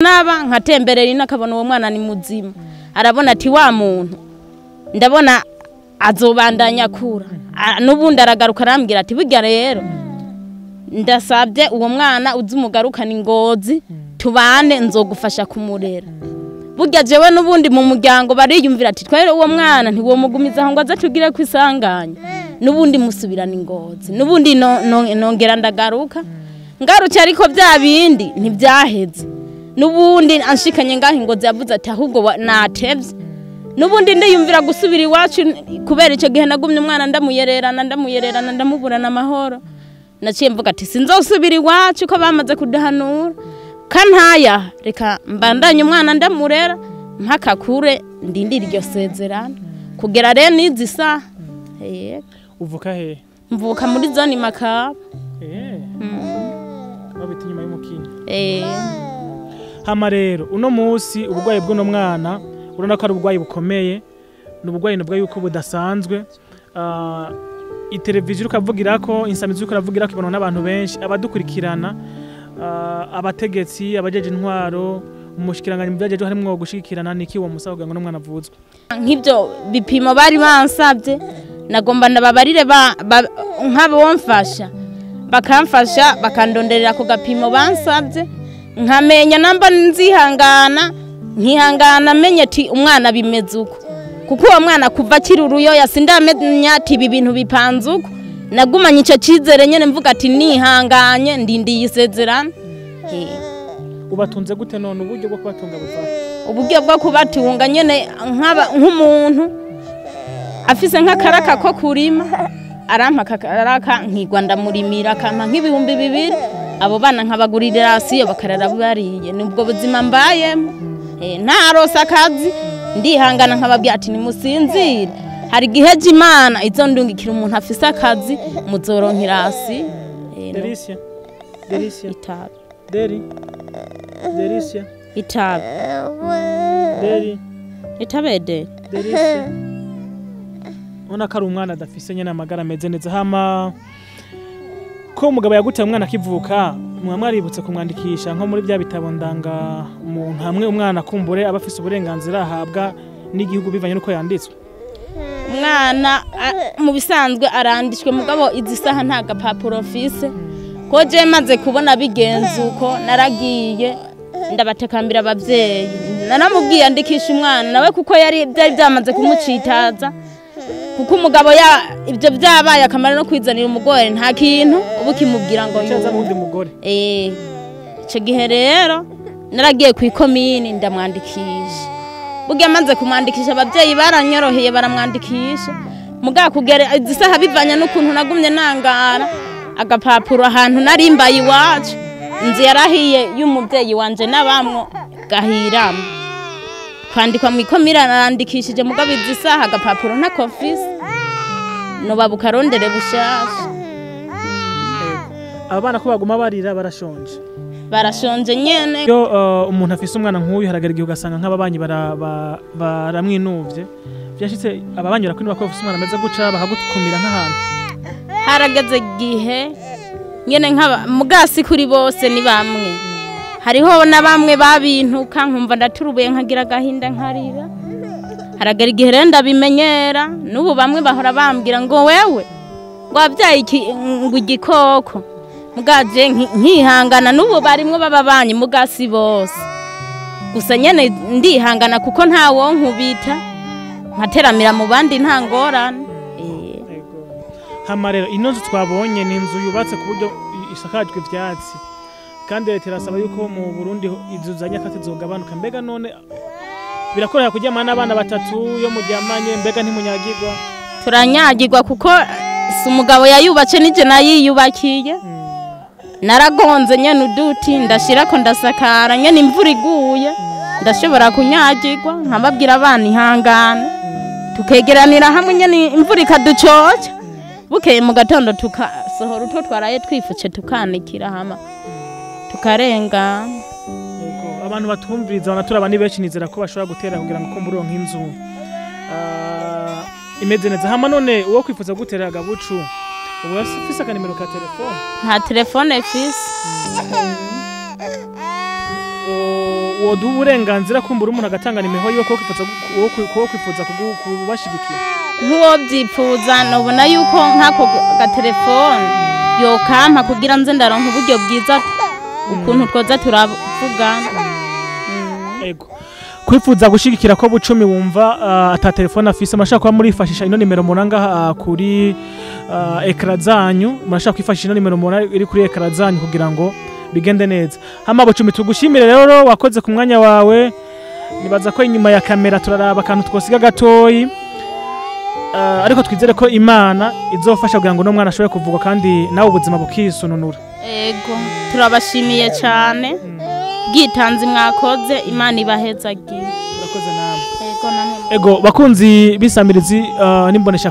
Naba nkatemberera ino akabona uwo mwana ni muzima, arabona ati wa muntu ndabona azobandanya akura. N'ubundi aragaruka arambwira ati burya rero ndasabye uwo mwana uzi umugarukana ingozi tubane, nzogufasha kumurera. Burya jewe n'ubundi mu muryango bariyumvira ati twere uwo mwana ntiwomugumiza aho ngo aze tugire kwisanganya, n'ubundi musubirana ingozi, n'ubundi nongera ndagaruka ngarutse, ariko bya bindi ntibyaheze. N'ubundi anshikanye ngaho ingozi yavuze ati ahubwo natevye. N'ubundi ndiyumvira gusubira iwacu, kubera icyo gihe nagumye umwana ndamuyererana ndamuyererana ndamuburana amahoro. Naciye mvuga ati sinzosubira iwacu ko bamaze kudahanura kantaya, reka mbandanye umwana ndamurera mpaka kure, ndindira iryo sezerano kugera rero n'izi saha. Uvuka he? Mvuka muri zone Makaba. Babita inyuma y'umukinyi. Hama rero uno munsi uburwayi bw'uno mwana urabona ko ari uburwayi bukomeye, ni uburwayi nubwo yuko budasanzwe. Iteleviziyo ukavugira ko insamizi ukaravugira ko ibonwa n'abantu benshi, abadukurikirana, abategetsi, abajeje intwaro, umushikiranganje mu byajeje harimwo gushikirana, niki uwo musaba kugira ngo n'umwana avuzwe? Nk'ibyo bipimo bari bansabye, nagomba ndababarire nk'abomfasha bakamfasha bakandonderera ku gapimo bansabye, nkamenya namba nzihangana, nkihangana menye ati umwana bimeze uko, kuko uwo mwana kuva akiri uruyoya sindamenya ati ibi bintu bipanze uko. Nagumanye icyo cyizere nyene mvuga ati nihanganye ndindiye isezerano. Ubatunze gute none? Uburyo bwo kubatunga buva? Uburyo bwo kubatunga nyene nk'umuntu afise nk'akaraka ko kurima, arampa akaraka nkigwa ndamurimira, akampa nk'ibihumbi 2000, abo bana nkabagurira rasiyo bakarara bariye. Nubwo buzima mbayemo, ntarose akazi ndihangana nkababwira ati nimusinzire, hari igihe Imana izondungikira umuntu afise akazi muzoronka irasi. Delicia, Delicia, itabi, Deli, Delicia, itabi, Deli, itabe Deli, Delicia. Ubona ko ari umwana adafise nyene amagara ameze neza. Hama ko umugabo yaguteye umwana akivuka, mwaributse kumwandikisha nko muri bya bitabo ndanga umuntu hamwe umwana kumbure aba afise uburenganzira ahabwa n'igihugu bivanye nuko yanditswe? Umwana mu bisanzwe aranditswe, mugabo izi saha nta gapapuro mfise, ko je maze kubona bigenze uko naragiye ndabatakambira abavyeyi, naramubwiye andikisha umwana nawe, kuko yari byari byamaze kumucitaza, kuko umugabo ya ibyo byabaye akamara no kwizanira umugore nta kintu ubu kimubwira ngo yuza n'undi mugore. Ico gihe rero naragiye ku ikomini ndamwandikisha. Burya maze kumwandikisha abavyeyi baranyoroheye baramwandikisha, mugabo kugera izi saha bivanye n'ukuntu nagumye nangara agapapuro ahantu narimbaye iwacu, inzu yarahiye y'umuvyeyi wanje n'abamwo gahiramo kwandikwa mu ikomini arandikishije, mugabo izi saha agapapuro ntako mfise, noba bukarondere bushasha. Abana ko baguma barira barashonje, barashonje nyene. Iyo umuntu afise umwana nk'uyu haragera igihe ugasanga nk'ababanyi baramwinuvye, byashitse ababanyi barakwinubira ko bafise umwana ameze guca bakagukumira nk'ahantu? Harageze igihe nyene nk'aba mugasi kuri bose ni bamwe, hariho na bamwe babintuka nkumva ndaturubuye nkagira agahinda nkarira. Haragera igihe rero ndabimenyera, n'ubu bamwe bahora bambwira ngo wewe ngo wabyaye ngo igikoko, mugaje nkihangana. N'ubu barimwo bababanyi mugasi bose, gusa nyene ndihangana kuko nta wonkubita, nkateramira mu bandi nta ngorane. Hama rero ino nzu twabonye ni inzu yubatse ku buryo isakajwe ivyatsi, kandi leta irasaba yuko mu Burundi inzu za nyakatsi zogabanuka. Mbega none birakorera kuryamana n'abana batatu yo muryamanye, mbega ntimunyagirwa? Turanyagirwa kuko si umugabo yayubatse nije nayiyubakiye. Naragonze nyene uduti ndashirako ndasakara nyene, imvura iguye ndashobora kunyagirwa, nkababwira abana ihangane, tukegeranira hamwe nyene imvura ikaducoca, bukeye mu gatondo tukasohora utwo twaraye twifuce tukanikira hama tukarenga. Abantu batumviriza banaturaba ni benshi, nizera ko bashobora gutera kugira ngo kumbure nk'inzu imeze neza. Hama none uwo kwifuza gutera agabucu ubu ufise akanimero ka telefone? Nta telefone mfise. Woduha uburenganzira kumbura umuntu agatanga nimero yiwe ko kwifuza kubashigikira? Nk'uwo byipfuza, nubona yuko nk'ako gatelefone yokampa kugira nze ndaronka uburyo bwiza ukuntu twoza turavugana. Ego, kwifuza gushigikira ko Bucumi wumva ata telefone afise, murashaka kuba murifashisha ino nimero muranga kuri écran zanyu. Murashaka kwifashisha ino nimero mubona iri kuri écran zanyu kugira ngo bigende neza. Hama Bucumi, tugushimire rero, wakoze ku mwanya wawe. Nibaza ko inyuma ya kamera turaraba akantu twosiga gatoyi, ariko twizere ko Imana izofasha kugira ngo uno mwana ashobore kuvugwa kandi nawe ubuzima bukisununura. Ego, turabashimiye cyane, bwitanzi mwakoze, Imana ibahezagiye. Urakoze namwe. Ego, namwe. Ego, bakunzi b'isamirizi n'imbonesha.